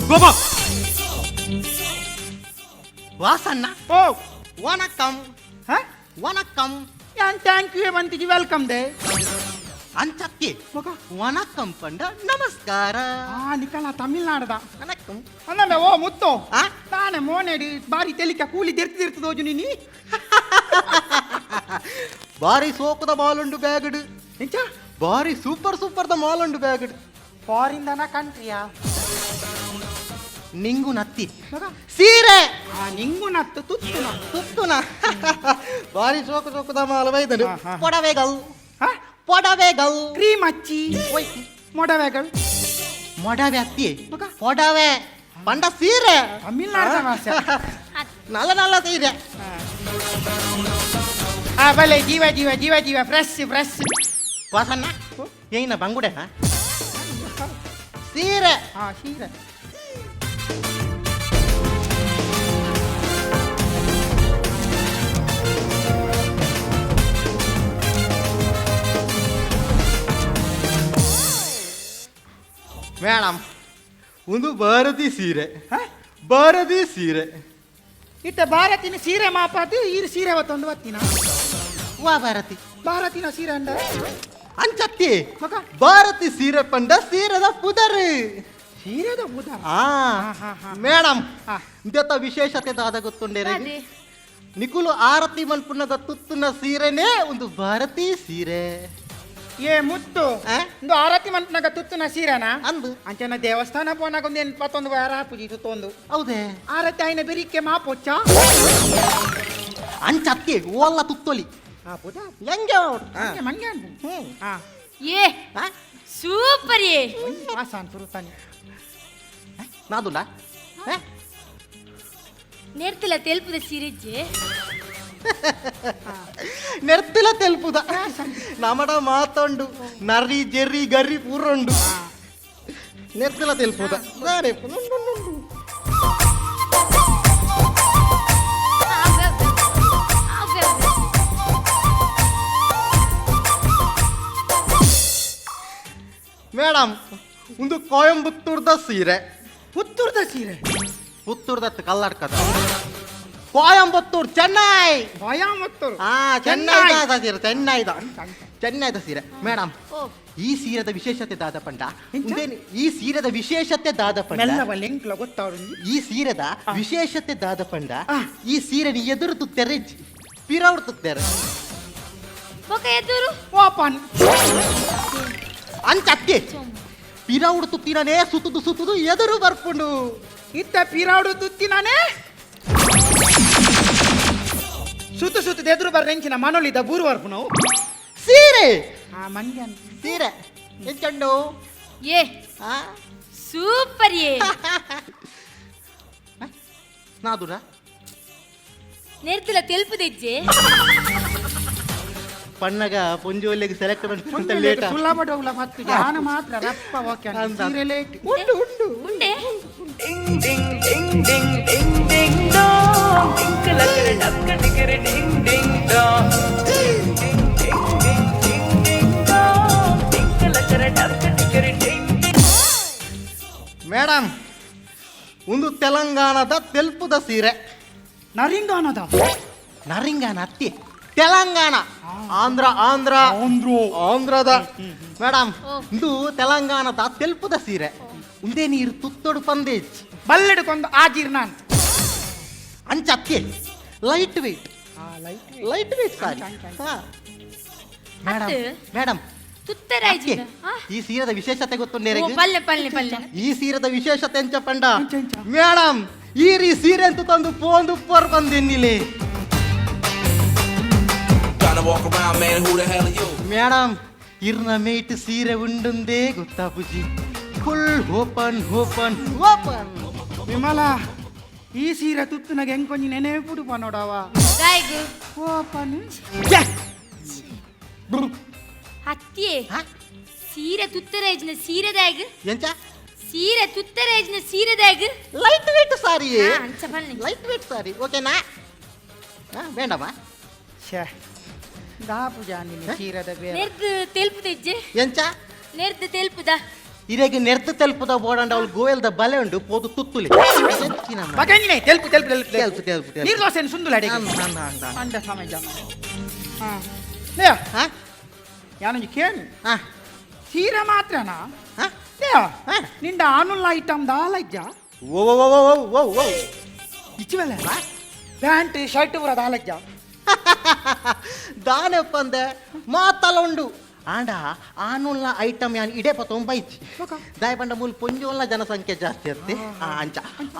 ಗೋಬಾ. ವಾಸಣ್ಣ. ಓ. ವಣಕ್ಕಂ. ಹ. ವಣಕ್ಕಂ. ಯಾನ್ thank you ಬಂತಿಜಿ, welcome they. ಅಂಚಕ್ಕೆ ವಣಕ್ಕಂ ಪಂಡ ನಮಸ್ಕಾರ. ಆ ನಿಕಲ ತಮಿಳ್ನಾಡದ. ವಣಕ್ಕಂ. ಅಂದಮೆ ಓ ಮುತ್ತು. ಆ? ತಾನೆ ಮೋನೆಡಿ ಬಾರಿ ತೆಲಿಕ ಕೂಲಿ ದೆರ್ತಿ ದೆರ್ತಿ ದೋಜು ನೀನಿ. ಬಾರಿ ಸೋಕುದ ಮಾಲುಂಡು ಬ್ಯಾಗಡು. ಎಂಚ? ಬಾರಿ ಸೂಪರ್ ಸೂಪರ್ದ ಮಾಲುಂಡು ಬ್ಯಾಗಡು. ಫಾರಿನ್ ದನ ಕಂಟ್ರಿಯಾ? ನಿಂಗು ನತ್ತಿ ಸೀರೆ. ಆ ನಿಂಗು ನತ್ತು ತುತ್ತುನ. ತುತ್ತುನ ಬಾರಿ ಸೋಕು ಸೋಕುದ ಮಾಲ ಬೈದನು. ಹಾ, ಹಾ. ಪೊಡವೆಗಳು. ಹ? ಪೊಡವೆಗಳು. ಕ್ರೀಮ್ ಅಚ್ಚಿ ಮೊಡವೆಗಳು. ಮೊಡವೆ ಅತ್ತಿ, ಪೊಡವೆ ಪಂಡ ಸೀರೆ. ತಮಿಳ್ನಾಡದ ಭಾಷೆ. ನಲ್ಲ ನಲ್ಲ ಸೀರೆ. ಆ ಬಲೆ ಜೀವ ಜೀವ ಜೀವ ಜೀವ ಫ್ರೆಶ್ ಫ್ರೆಶ್. ವಾಸಣ್ಣ, ಏನ ಬಂಗುಡೆನಾ ಸೀರೆ? ಹಾ, ಸೀರೆ. ಮೇಡಮ್, ಒಂದು ಭಾರತಿ ಸೀರೆ. ಹ? ಭಾರತಿ ಸೀರೆ. ಇತ್ತ ಭಾರತಿನ ಸೀರೆ ಮಾಪಾತಿ ಈ ಸೀರೆ ಒತ್ತೊಂದು ಬತ್ತಿನ. ವಾ ಭಾರತಿ? ಭಾರತಿನ ಸೀರೆ ಅಂಡ. ಅಂಚತ್ತಿ. ಮಗ. ಭಾರತಿ ಸೀರೆ ಪಂಡ ಸೀರೆದ ಪುದರ್. ಸೀರೆದ ಉದಾರ. ಆ. ಹಾ, ಹಾ. ಮೇಡಮ್, ಹಾ. ಇಂದೆತ್ತ ವಿಶೇಷತೆ ದಾದ ಗೊತ್ತುಂಡೇರೆ? ಅದೇ. ನಿಕುಲು ಆರತಿ ಮನ್ಪುನಗ ತುತ್ತುನ ಸೀರೆನೇ ಒಂದು ಭಾರತಿ ಸೀರೆ. ಏ ಮುತ್ತು. ಆ? ಇಂದು ಆರತಿ ಮಂತ್ನಾಗ ತುತ್ತುನ ಸೀರೆನಾ? ಅಂದು. ಅಂಚನ ದೇವಸ್ಥಾನ ಪೋನಾಗ ಒಂದು 81 ವಾರ ಪೂಜಿ ತುತ್ತೊಂದು. ಹೌದೇ? ಆರತಿ ಆಯ್ನ ಬೆರಿಕೆ ಮಾಪೊಚ್ಚ. ಅಂಚತ್ತಿ, ಓಲ್ಲ ತುತ್ತೊಲಿ. ಆ ಪೂಜಾ. ಹೆಂಗೆ? ಮಂಗೆ ಮಂಗೆ ಅನ್ಪು. ಹಾ. ಏ ಸೂಪರ್ ಏ. ವಾಸಾನ್ ಸುರುತಾನೆ. ನಾದುಲ್ಲ. ನೇರ್ತಿಲ್ಲ ತೆಲ್ಪುದ ಸೀರೆಜ್ಜೆ. ನೆರ್ತಿಲ ತೆಲ್ಪುದ ನಮಡ ಮಾತೊಂಡು ನರಿ ಜೆರ್ರಿ ಗರ್ರಿ ಪೂರುಂಡು ನೆರ್ತಿಲ ತೆಲ್ಪುದ ದಾನೆ ಮೇಡಮ್, ಒಂದು ಕೋಯಂಬತ್ತೂರ್ದ ಸೀರೆ. ಪುತ್ತೂರ್ದ ಸೀರೆ? ಪುತ್ತೂರ್ದತ್ತು ಕಲ್ಲಡ್ಕದ, ಕೋಯಂಬತ್ತೂರ್, ಚೆನ್ನೈ. ಕೋಯಂಬತ್ತೂರು. ಆ, ಚೆನ್ನೈದ ಸೀರೆ, ಚೆನ್ನೈದ, ಚೆನ್ನೈದ ಸೀರೆ ಮೇಡಮ್. ಓ. ಈ ಸೀರೆದ ವಿಶೇಷತೆ ದಾದಪಂಡ ಉಂದೇನು? ಈ ಸೀರೆದ ವಿಶೇಷತೆ ದಾದಪಂಡ ಮೆಲ್ಲವ ಲಿಂಕ್ಲ ಗೊತ್ತಾವ್ರು. ಈ ಸೀರೆದ ವಿಶೇಷತೆ ದಾದಪಂಡ, ಈ ಸೀರೆ ನೀ ಎದುರು ತುತ್ತೆರೆ, ಪಿರವ್ರು ತುತ್ತೆರೆ. ಬೊಕ ಎದುರು? ಓಪನ್. ಅಂಚ ಅತ್ತೆ, ಪಿರೌಡು ತುತ್ತಿನೇ ಸುತ್ತುದು ಸುತ್ತುದು ಎದುರು ಬರ್ಪುಂಡು. ಇತ್ತ ಪಿರಾಡು ತುತ್ತಿನಾನೇ ಸುತ್ತು ಸುತ್ತು ಎದುರು ಬರ್ರೆಂಚಿನ ಮನೊಲಿದ ಬೂರು ಬರ್ಪು ನಾವು. ಸೀರೆ. ಆ ಮಂಗ್ಯನ್. ಸೀರೆ ಎಂಚಂಡು? ಏ. ಆ. ಸೂಪರ್ ಏ. ನಾದುರ. ನೆರ್ತಿಲ ತೆಲ್ಪುದೆಜ್ಜೆ. ಪಣ್ಣಗ ಪೊಂಜೋಲೆಗ್ ಸೆಲೆಕ್ಟ್ ಅಂತ ಲೇಟ್. ಸುಲ್ಲಬಡವುಲ ಪತ್ತು ಜಾನ ಮಾತ್ರ ರಪ್ಪ ಓಕೆ. ಅಂದ. ಸೀರೆ ಲೇಟ್. ಉಂಡು ಉಂಡು. ಉಂಡೆ. ಮೇಡಮ್, ಒಂದು ತೆಲಂಗಾಣದ ತೆಲ್ಪುದ ಸೀರೆ. ನರಿಂಗಾನದ? ನರಿಂಗಾನ ಅತ್ತಿ, ತೆಲಂಗಾಣ, ಆಂಧ್ರ, ಆಂಧ್ರ, ಆಂಧ್ರದ ಮೇಡಮ್. ಓ. ಇದು ತೆಲಂಗಾಣದ ತೆಲ್ಪುದ ಸೀರೆ. ಉಂದೇ ನೀರು ತುತ್ತೊಡು ಪಂದೇಜ್. ಬಲ್ಲೆಡ್ಕೊಂದು ಆಜೀರ್ ನಾನ್. ಅಂಚ ಅತ್ತೆ, light weight, light weight sorry madam. ಅತ್ತೆ. ಮೇಡಮ್. ತುತ್ತರಾಯ್ಜಿನ. ಈ ಸೀರೆದ ವಿಶೇಷತೆ ಗೊತ್ತುಂಡೇರೆ? ಪಲ್ಲೆ ಪಲ್ಲೆ ಪಲ್ಲೆ. ಈ ಸೀರೆದ ವಿಶೇಷತೆ ಎಂಚ ಪಂಡ? ಎಂಚ, ಎಂಚ? ಮೇಡಮ್, ಈ ರೀ ಸೀರೆ ಅಂತ ತಂದು ಪೋಂದು ಉಪ್ಪರ್ ಬಂದೆನ್ನಿಲೆ. ಮೇಡಮ್, ಇರ್ನ ಮೇಟ್ ಸೀರೆ ಉಂಡುಂದೇ ಗೊತ್ತಾ ಬುಜಿ. Full open open open. Vimala, ಈ ಸೀರೆ ತುತ್ತುನಾಗ ಹೆಂಗ್ ನೆನೆಪುಡು ನೋಡವ. ದಾಯ್ಗು? ಓಪನ್. ಅತ್ತಿಯೇ, ಸೀರೆ ತುತ್ತರಾಯ್ಜಿನ ಸೀರೆದಾಗ್. ಎಂಚ? ಸೀರೆ ತುತ್ತರಾಯ್ಜಿನ ಸೀರೆದಾಗ್. ಲೈಟ್ ವೇಟ್ ಸಾರಿ. ಹಾ, ಅಂಚ ಪಲ್ಲೆ. ಲೈಟ್ ವೇಟ್ ಸಾರಿ, ಓಕೆನಾ? ಹಾ, ಬೇಡವಾ? ಛೇ, ದಾಪು ಜಾನಿನ ಸೀರೆದ ಬೇರೆ. ನೆರ್ದು ತೆಲ್ಪುದೆಜ್ಜೆ. ಎಂಚ? ನೆರ್ದು ತೆಲ್ಪುದ. ಇರೆಗ್ ನೆರ್ತು ತೆಲ್ಪುದ ಬೋಡಂಡ, ಅವಳು ಗೋಯಲ್ದ ಬಲೆ ಉಂಡು, ಪೋದು ತುತ್ತುಲಿ. ಬಗಂಜಿನೆ ತೆಲ್ಪು ತೆಲ್ಪು ತೆಲ್ಪು. ತೆಲ್ಪು, ತೆಲ್ಪು, ತೆಲ್ಪು. ನೀರು ದೋಸೆ ಸುಂದುಲ ಅಡಿಗೆ. ಅಂದ, ಅಂದ, ಅಂದ. ಅಂಡ ಸಮಯ ಹಾ ಲೇ. ಹಾ? ಯಾನೊಂಜಿ ಕೇನು. ಹಾ. ಸೀರೆ ಮಾತ್ರನಾ? ಹಾ? ಲೇ. ಹಾ. ನಿಂಡ ಆನುಲ್ಲ ಐಟಮ್ ದಾಲ ಇಜ್ಜಾ? ಓ ಓ ಓ ಓ ಓ ಓ. ಇಚ್ಚುವಲ್ಲ, ಪ್ಯಾಂಟ್ ಶರ್ಟ್ ಪೂರ ದಾಲ ಇಜ್ಜಾ? ದಾನೆಪ್ಪಂದೆ ಮಾತಲ ಉಂಡು. ಆಂಡ ಆನುಲ್ಲ ಐಟಮ್ ಯಾನ್ ಇಡೆ ಪತ್ತೊಂಬೈಚಿ ದಾಯ ಪಂಡ ಮೂಲು ಪೊಂಜೋಲ್ನ ಜನಸಂಖ್ಯೆ ಜಾಸ್ತಿ ಅತ್ತೆ. ಆ, ಅಂಚ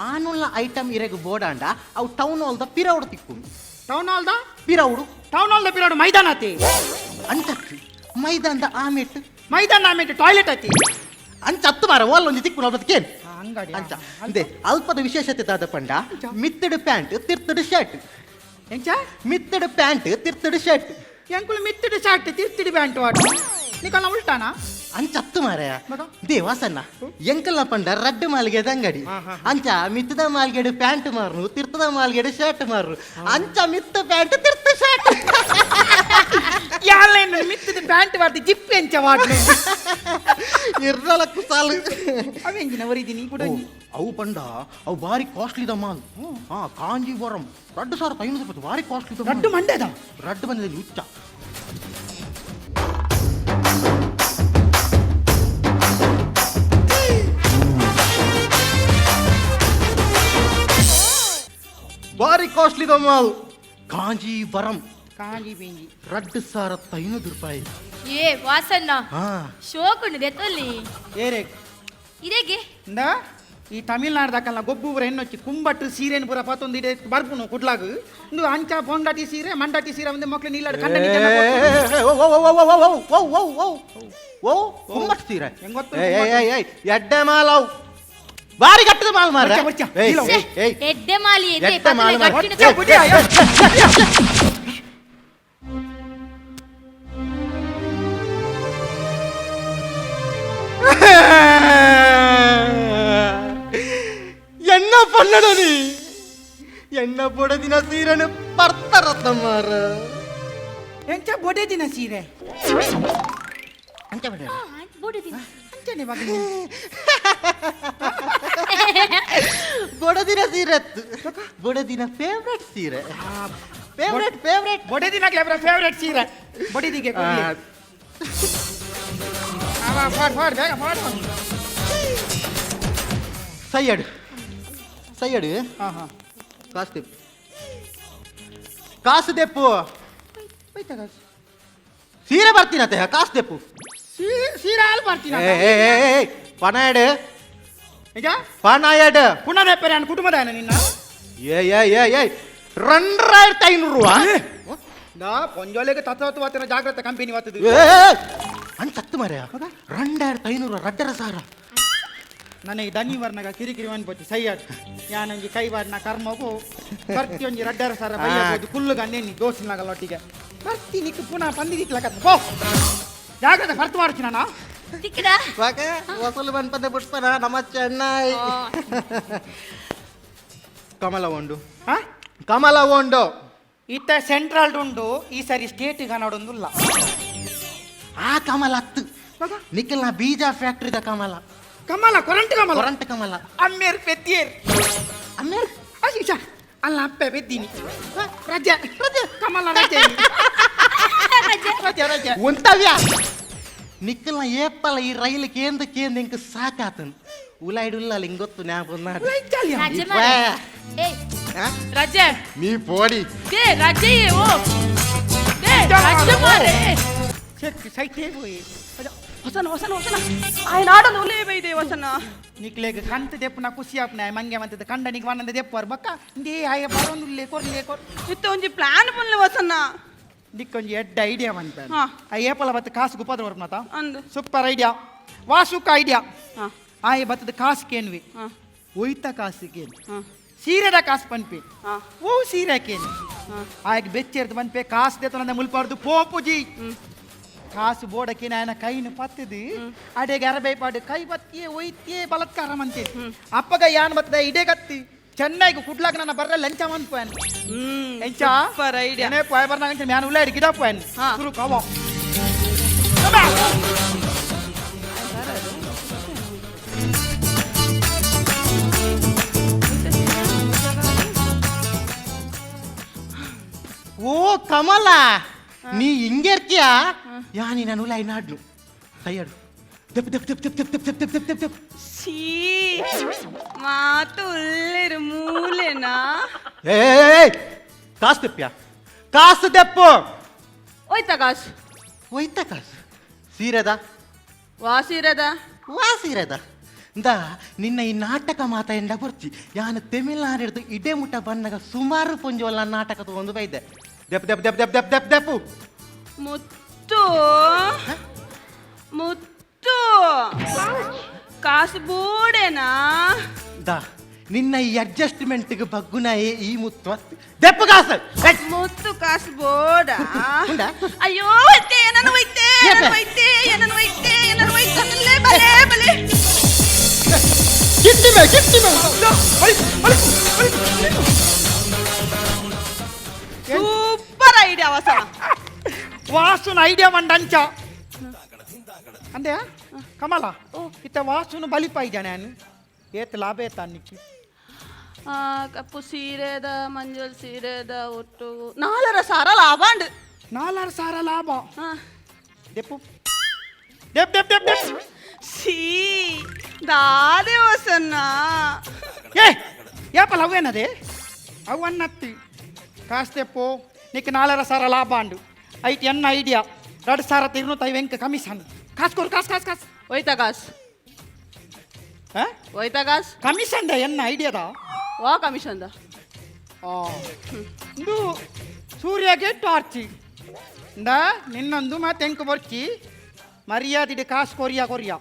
ಆನುಲ್ಲ ಐಟಮ್ ಇರೆಗ್ ಬೋಡಾಂಡ ಅವು ಟೌನ್ ಹಾಲ್ದ ಪಿರೌಡು ತಿಕ್ಕು. ಟೌನ್ ಹಾಲ್ದ? ಪಿರೌಡು. ಟೌನ್ ಹಾಲ್ದ ಪಿರೌಡು ಮೈದಾನ ಅತಿ. ಅಂಚತ್ತು, ಮೈದಾನದ ಆಮೆಟ್ಟು. ಮೈದಾನ ಆಮೇಲೆ ಟಾಯ್ಲೆಟ್ ಅತಿ. ಅಂಚ ಹತ್ತು ಮಾರ ಓಲ್ ಒಂಜಿ ತಿಕ್ಕು ಅದಕ್ಕೇನು. ಅಂಗಡಿ. ಅಂಚ ಅಂದೆ, ಅಲ್ಪದ ವಿಶೇಷತೆ ದಾದ ಪಂಡ, ಮಿತ್ತಡು ಪ್ಯಾಂಟ್ ತಿರ್ತಡು ಶರ್ಟ್. ಎಂಚ? ಮಿತ್ತಡು ಪ್ಯಾಂಟ್ ತಿರ್ತಡು ಶರ್ಟ್. ಎಂಕುಲು ಮಿತ್ತಿಡು ಶರ್ಟ್ ತಿರ್ತಿಡು ಪ್ಯಾಂಟ್ ವಾಡು ನಿಕಲ್ಲ ಉಲ್ಟಾನಾ? ಅಂಚತ್ತು ಮಾರಾಯ. ಮಗ? They Vasanna, ಎಂಕಲ್ನ ಪಂಡ ರಡ್ಡು ಮಾಲ್ಗೆದ ಅಂಗಡಿ. ಅಂಚ ಮಿತ್ತದ ಮಾಲ್ಗೆಡು ಪ್ಯಾಂಟ್ ಮಾರು, ತಿರ್ತದ ಮಾಲ್ಗೆಡು ಶರ್ಟ್ ಮಾರು. ಅಂಚ ಮಿತ್ತ ಪ್ಯಾಂಟ್ ತಿರ್ತ ಶರ್ಟ್. ಯಾಲ ಮಿತ್ತದ ಪ್ಯಾಂಟ್ ವಾಡ್ದು ಜಿಪ್ ಎಂಚ ವಾಡ್ಲೆ? ಇರ್ರಲ ಕುಸಾಲು. ಅವೆಂಜಿನ ಒರಿದಿನಿ ಕೂಡ. ಓ, ಅವು ಪಂಡ ಅವು ಬಾರಿ ಕಾಸ್ಟ್ಲಿದ ಮಾಲ್. ಹಾ, ಕಾಂಜೀವರಂ 2500 ರೂಪಾಯಿ, ಬಾರಿ ಕಾಸ್ಟ್ಲಿ. ರಡ್ಡು ಮಂಡ್ಯದ. ರಡ್ಡು ಬಂದಿದೆ ಹುಚ್ಚ. ಬಾರಿ ಕಾಸ್ಟ್ಲಿದ ಮಾಲ್ ಕಾಂಜೀವರಂ. ಕಾಂಜಿ ಬೀಂಜಿ. 2500 ರೂಪಾಯಿ. ಏ ವಾಸಣ್ಣ. ಹಾ. ಶೋಕುಂಡು ದೆತ್ತೊಲ್ಲಿ. ಏರೇ? ಇದೇಗೆ. ಇಂದ ಈ ತಮಿಳ್ನಾಡ್ದಕ್ಕಲ್ಲ ಗೊಬ್ಬು ಪೂರ ಎನ್ನೊಚ್ಚಿ ಕುಂಬಟ್ಟು ಸೀರೆನ್ ಪೂರ ಪತ್ತೊಂದು ಇಡೆ ಬರ್ಪುನು ಕುಡ್ಲಾಗ. ಇಂದು ಅಂಚ ಪೊಂಡಾಟಿ ಸೀರೆ ಮಂಡಾಟಿ ಸೀರೆ ಒಂದು ಮಕ್ಳು ನೀಲಾಡ್ ಕಂಡ. ಓ, ಕುಂಬಟ್ ಸೀರೆ. ಹೆಂಗ್ ಗೊತ್ತು? ಏಯ್ ಏಯ್ ಏಯ್ ಏಯ್, ಎಡ್ಡೆ ಮಾಲ್ ಅವು. ಬಾರಿ ಗಟ್ಟದ ಮಾಲ್ ಮಾರ. ಬರ್ಚ, ಬರ್ಚ. ಏಯ್, ಇಲ್ಲ. ಏಯ್, ಏಯ್. ಎಡ್ಡೆ ಮಾಲಿ ಎದೆ ಎಡ್ಡೆ ಮಾಲು ಮಾರ್ರೆ. ಗಟ್ಟಿನ ಏಯ್, ಬುಡ್ಡಿ, ಅಯ್ಯೋ. என்ன பண்ணட நீ? என்ன பொடதின சீரனு பர்த்தரத்த மாற. ಎಂಚ ಬೊಡೆದಿನ ಸೀರೆ? ಅಂಚ ಬಿಡ. ಬುಡುದಿ. ಅಂಚನೆ ಮಗನೇ. ಬೊಡದಿನ ಸೀರತ್ತು, ಬೊಡದಿನ ಫೇವ್ರೆಟ್ ಸೀರೆ, ಫೇವ್ರೆಟ್ ಫೇವ್ರೆಟ್. ಬೊಡೆದಿನಾಗ್ಲೆ ಅವರ ಫೇವ್ರೆಟ್ ಸೀರೆ ಬೊಡೆದಿಗೆ ಕೊಡ್ಲಿ. ಆ, ಫಾಡ್ ಫಾಡ್, ಬೇಗ ಫಾಡ್. ಸೈಯಡ್ ಸೈಯಡ್. ಹಾ ಹಾ. ಕಾಸು ತೆಪ್ಪು, ಕಾಸು ತೆಪ್ಪು. ಹೋಯ್ತಾ ಕಾಸು? ಸೀರೆ ಬರ್ತೀನತ್ತೆ, ಕಾಸು ತೆಪ್ಪು. ಸೀರೆ ಸೀರೆ ಹಾಲು ಬರ್ತೀನಿ. ಏ ಏ ಏ, ಪಣ ಎಡು. ಈಗ ಪಣ ಎಡು. ಪುನಃ ಪೆರೆ ಕುಟುಂಬದ ನಿನ್ನ. ಏ ಏ ಏ ಏ, 2500 ರೂಪಾ. ನಾ ಪೊಂಜೋಲೆಗೆ ತತ್ವ ವಾತಿನ ಜಾಗ್ರತೆ ಕಂಪನಿ ವಾತದು. ಏ ಅನ್ ಸತ್ತು ಮಾರ್ಯ, 2500 ರಡ್ಡರ ಸಾರ. ನನಗೆ ದನಿ ವರ್ಣಗ ಕಿರಿಕಿರಿ ಅನ್ಪೋಚಿ ಸೈಯಡ್ ಯಾನೊಂಜಿ ಕೈವಾಡ್ನ ಕರ್ಮಗು ಬರ್ತಿ ಒಂಜಿ 2.5 ಸಾವಿರ ಬೈಯಬಹುದು ಕುಲ್ಲು ಗಂಡೇನಿ ದೋಸಿನಾಗಲ್ಲ ಒಟ್ಟಿಗೆ ಬರ್ತಿ. ನಿಕ್ ಪುನಃ ಪಂದಿದಿಕ್ಲಕತ್ತ ಪೋ, ಜಾಗ್ರತೆ ಹೊರ್ತು ಮಾಡ್ತೀನಿ ನಾನು. ತಿಕ್ಕದ. ವಾಕೆ ವಸೂಲು ಬನ್ಪದೆ ಪುಷ್ಪನ ನಮ್ಮ ಚೆನ್ನೈ ಕಮಲ ಉಂಡು. ಹಾ. ಕಮಲ ಉಂಡು. ಇತ್ತ ಸೆಂಟ್ರಲ್ ಉಂಡು, ಈ ಸರಿ ಸ್ಟೇಟ್ ಕನ್ನಡೊಂದುಲ್ಲ. ಆ ಕಮಲ ಹತ್ತು ನಿಖಲ್ನ ಬೀಜ ಫ್ಯಾಕ್ಟ್ರಿದ ಕಮಲ. ಕಮಲ ಕೊರಂಟ್ ಕಮಲ. ಕೊರಂಟ ಕಮಲ. ಅಮ್ಮೇರ್ ಪೆತ್ತಿಯೇರ್. ಅಮ್ಮೇರ್. ಅಶಿಷ ಅಲ್ಲ, ಅಪ್ಪೆ ಪೆದ್ದೀನಿ ರಜೆ ರಜೆ ಕಮಲ ರಜೆ ರಜೆ ರಜೆ. ಉಂಟವ್ಯಾ ನಿಖಲ್ನ ಏಪಲ ಈ ರೈಲು ಕೇಂದ್ರ ಕೇಂದ್ರ ಇಂಕ ಸಾಕಾತನ್ ಉಲಾಯ್ಡು ಉಲ್ಲಲ್ಲ ಹಿಂಗೊತ್ತು ಜ್ಞಾಪಕ. ರಜೆ ಮಾರ್ರೆ. ಏಯ್. ರಜೆ. ನೀ ಪೋಡಿ. They ರಜೆ ಓ they ರಜೆ ಮಾರೆ. ಚೆಕ್ ಸೈಟೇ ಹೋಯಿ. ವಸನ ವಸನ ವಸನ, ఆయన ಆಡಲು ಉಲೇ ಬೈದೆ ವಸನ. ನಿಕ್ಲೆಗ್ ಕಂತ ದೆಪ್ಪುನ ಖುಷಿ ಆಪುನ ಮಂಗೆ ಮಂತದ ಕಂಡನಿಗೆ ವನಂದ ದೆಪ್ಪುವರ್ ಬಕ್ಕ ಇಂದೇ ಆಯ ಬರೋನುಲ್ಲೆ ಕೊರ್ಲೆ ಕೊರ್. ಇತ್ತ ಒಂಜಿ ಪ್ಲಾನ್ ಪನ್ಲೆ ವಸನ. ನಿಕ್ಕೊಂಜಿ ಎಡ್ಡ ಐಡಿಯಾ ಮನ್ಪೆ. ಹಾ. ಆ ಏಪಲ ಬತ್ತ ಕಾಸು ಗುಪ್ಪದ್ರ ಬರ್ಪುನತ. ಅಂದ್. ಸೂಪರ್ ಐಡಿಯಾ, ವಾಸುಕ ಐಡಿಯಾ. ಹಾ. ಆಯ ಬತ್ತದ ಕಾಸು ಕೇನ್ವಿ. ಹಾ. ಒಯ್ತ ಕಾಸು ಕೇನ್. ಹಾ. ಸೀರೆದ ಕಾಸು ಪನ್ಪೆ. ಹಾ. ಓ ಸೀರೆ ಕೇನ್. ಹಾ. ಆಯಗ್ ಬೆಚ್ಚೆರ್ದು ಪನ್ಪೆ ಕಾಸು ದೇತನಂದ ಮುಲ್ಪಾರ್ದು ಪೋಪುಜಿ. ಕಾಸು ಬೋಡಕ್ಕೆ ನಾಯನ ಕೈನು ಪತ್ತದು ಅಡೆಗೆ ಅರಬೈ ಪಾಡು ಕೈ ಬತ್ತಿಯೇ ಒಯ್ತಿಯೇ ಬಲತ್ಕಾರ ಮಂತೆ. ಅಪ್ಪಗ ಯಾನ್ ಬತ್ತದ ಇಡೇ ಕತ್ತಿ ಚೆನ್ನೈಗೆ ಕುಡ್ಲಾಗ ನನ್ನ ಬರ್ರ ಲಂಚ ಮನ್ಪುವನ್. ಎಂಚ? Super idea. ಏನೇ ಪೋಯ್ ಬರ್ನಾಗ ಮ್ಯಾನ್ ಉಲ್ಲ ಗಿಡ ಪೋಯನ್. ಹಾ. ಸುರು ಕವ. ಓ ಕಮಲ, ನೀ ಹಿಂಗೇರ್ಕಿಯಾ? ಯಾನಿ ನಾನು ಉಲಾಯ್ ನಾಡ್ನು ಸೈಯಡು ದೆಪ್ ದೆಪ್ ದೆಪ್ ದೆಪ್ ದೆಪ್ ದೆಪ್ ದೆಪ್ ದೆಪ್ ದೆಪ್ ದೆಪ್. ಛೀ, ಮಾತು ಉಲ್ಲೇರು ಮೂಲೆನಾ? ಏ ಕಾಸು ತೆಪ್ಪ್ಯಾ, ಕಾಸು ತೆಪ್ಪು. ಹೋಯ್ತಾ ಕಾಸು? ಒಯ್ತ ಕಾಸು ಸೀರೆದ. ವಾ ಸೀರೆದ? ವಾ ಸೀರೆದ ಇಂದ ನಿನ್ನ ಈ ನಾಟಕ ಮಾತ ಎಂಡ ಬರ್ಚಿ. ಯಾನು ತಮಿಳ್ನಾಡಿಡ್ದು ಇಡೇ ಮುಟ್ಟ ಬನ್ನಗ ಸುಮಾರು ಪೊಂಜೋಲ ನಾಟಕ ತಗೊಂಡು ಬೈದೆ. ದೆಪ್ ದೆಪ್ ದೆಪ್ ದೆಪ್ ದೆಪ್ ದೆಪ್ ದೆಪ್ಪು. ಮುತ್ತು ಮುತ್ತು, ಕಾಸು ಬೋಡೆನಾ? ದಾ ನಿನ್ನ ಈ ಅಡ್ಜಸ್ಟ್ಮೆಂಟ್ಗೆ ಬಗ್ಗುನ ಈ ಮುತ್ತು ದೆಪ್ಪು ಕಾಸು ಏ, ಮುತ್ತು ಕಾಸು ಬೋಡ. ಉಂಡಾ? ಅಯ್ಯೋ ಒಯ್ತೆ ಏನನ್ನು ಒಯ್ತೆ ಏನನ್ನು. ಏಪೆ? ಒಯ್ತೆ ಏನನ್ನು ಒಯ್ತೆ ಏನನ್ನು ಒಯ್ತೆ, ಬಲೆ ಬಲೆ. ಗಿಟ್ಟಿ ಮೇ ಗಿಟ್ಟಿ ಮೇ. ಸೂಪರ್ ಐಡಿಯಾ ವಸನ. ವಾಸುನ ಐಡಿಯಾ ಮಂಡಂಚ ಅಂದೆ ಕಮಲ ಇತ್ತ ವಾಸುನ ಬಲಿಪ ಇದ್ದಾನೆ ನಾನು ಏತ್ ಲಾಭ ಏತ ಅನ್ನಿಕ್ಕಿ. ಆ, ಕಪ್ಪು ಸೀರೆದ ಮಂಜಲ್ ಸೀರೆದ ಒಟ್ಟು 4.5 ಸಾವಿರ ಲಾಭ ಅಂಡು. 4.5 ಸಾವಿರ ಲಾಭ. ಹಾ. ದೆಪ್ಪು ದೆಪ್ ದೆಪ್ ದೆಪ್ ದೆಪ್. ಛೀ, ದಾದೆ ವಸನ್ನ. ಏ ಏಪಲ್ಲ ಅವೇನದೆ ಅವನ್ನತ್ತಿ ಕಾಸು ತೆಪ್ಪು ನಿಕ್ 4.5 ಸಾವಿರ ಲಾಭ ಅಂಡು ಐಟ್ ಎನ್ನ ಐಡಿಯಾ 2 ಸಾವಿರ ತಿರ್ನು ತೈ ವೆಂಕ ಕಮಿಷನ್ ಕಾಸು ಕೊಡು, ಕಾಸು ಕಾಸು ಕಾಸು. ಒಯ್ತಾ ಕಾಸು? ಹಾ. ಒಯ್ತಾ ಕಾಸು? ಕಮಿಷನ್ the ಎನ್ನ ಐಡಿಯಾದ. ವಾ ಕಮಿಷನ್ the? ಆ, ಇಂದು ಸೂರ್ಯಗೆ ಟಾರ್ಚಿ ಇಂದ ನಿನ್ನೊಂದು ಮತ್ತೆ ಎಂಕ್ ಬರ್ಚಿ ಮರ್ಯಾದಿಡು ಕಾಸು ಕೊರಿಯಾ ಕೊರಿಯಾ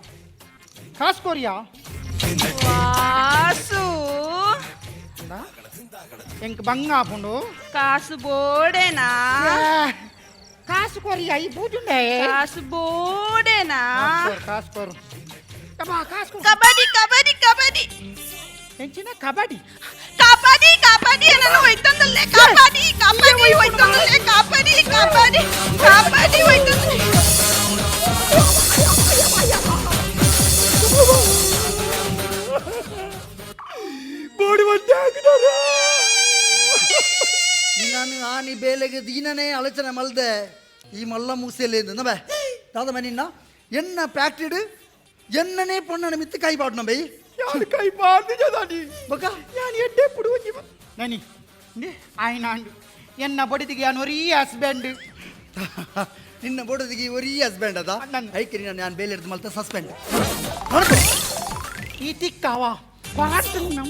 ಕಾಸು ಕೊರಿಯಾ. ವಾ. ಕಾಸು. ಎಂಕ್ ಬಂಗ ಆಪುಂಡು. ಕಾಸು ಬೋಡೆನಾ? ಕಾಸು ಕೊರಿ, I ಬೂಜುಂಡೆ. ಕಾಸು ಬೋಡೆನಾ? ಕಾಸು ಕೊರು, ಅಬ್ಬಾ, ಕಾಸು ಕೊರು. ಕಬಡ್ಡಿ ಕಬಡ್ಡಿ ಕಬಡ್ಡಿ. ಎಂಚಿನ ಕಬಡ್ಡಿ? ಕಬಡ್ಡಿ ಕಬಡ್ಡಿ, ನನ್ನು ಹೋಯ್ತಂದಲ್ಲೇ. ಕಬಡ್ಡಿ ಕಬಡ್ಡಿ ಹೋಯ್ತಂದಲ್ಲೇ. ಕಬಡ್ಡಿ ಕಬಡ್ಡಿ ಕಬಡ್ಡಿ ಹೋಯ್ತಂದಲ್ಲೇ. ಬೋಡಿ ಬಂದೆ ಹಾಕಿದಾರೆ. ನಾನು ಆನಿ ಬೇಲೆಗೆ ದೀನನೇ ಆಲೋಚನೆ ಮಲ್ದೆ, ಈ ಮಲ್ಲ ಮೂಸೆಯಲ್ಲಿ ನಬೆ ದಾದ ನಿನ್ನ ಎನ್ನ ಪ್ಯಾಕ್ಟಿಡ್ ಎನ್ನನೇ ಪೊಣ್ಣನ ಮಿತ್ತು ಕೈ ಪಾಡು ನಂಬೈ. ಯಾರು ಕೈ ಬಾರ್ದು ಜದಾನಿ? ಬೊಕ? ಯಾನ್ ಎಡ್ಡೆ ಪುಡು ಒಂಜಿ ನನಿ ಆಯ್ನಾಂಡು ಎನ್ನ ಬಡಿದಿಗೆ ಯಾನ್ ಒರೀ ಹಸ್ಬೆಂಡ್. ನಿನ್ನ ಬೋಡದಿಗೆ ಒರೀ ಹಸ್ಬೆಂಡ್ ಅದ? ನನ್- ಐಕೆ ನಿನ್ನ ನಾನು ಬೇಲೆ ಹಿಡ್ದು ಮಲ್ತ ಸಸ್ಪೆಂಡ್. ಈ ತಿಕ್ಕಾವ ಕೊರಾಟು ನಮ್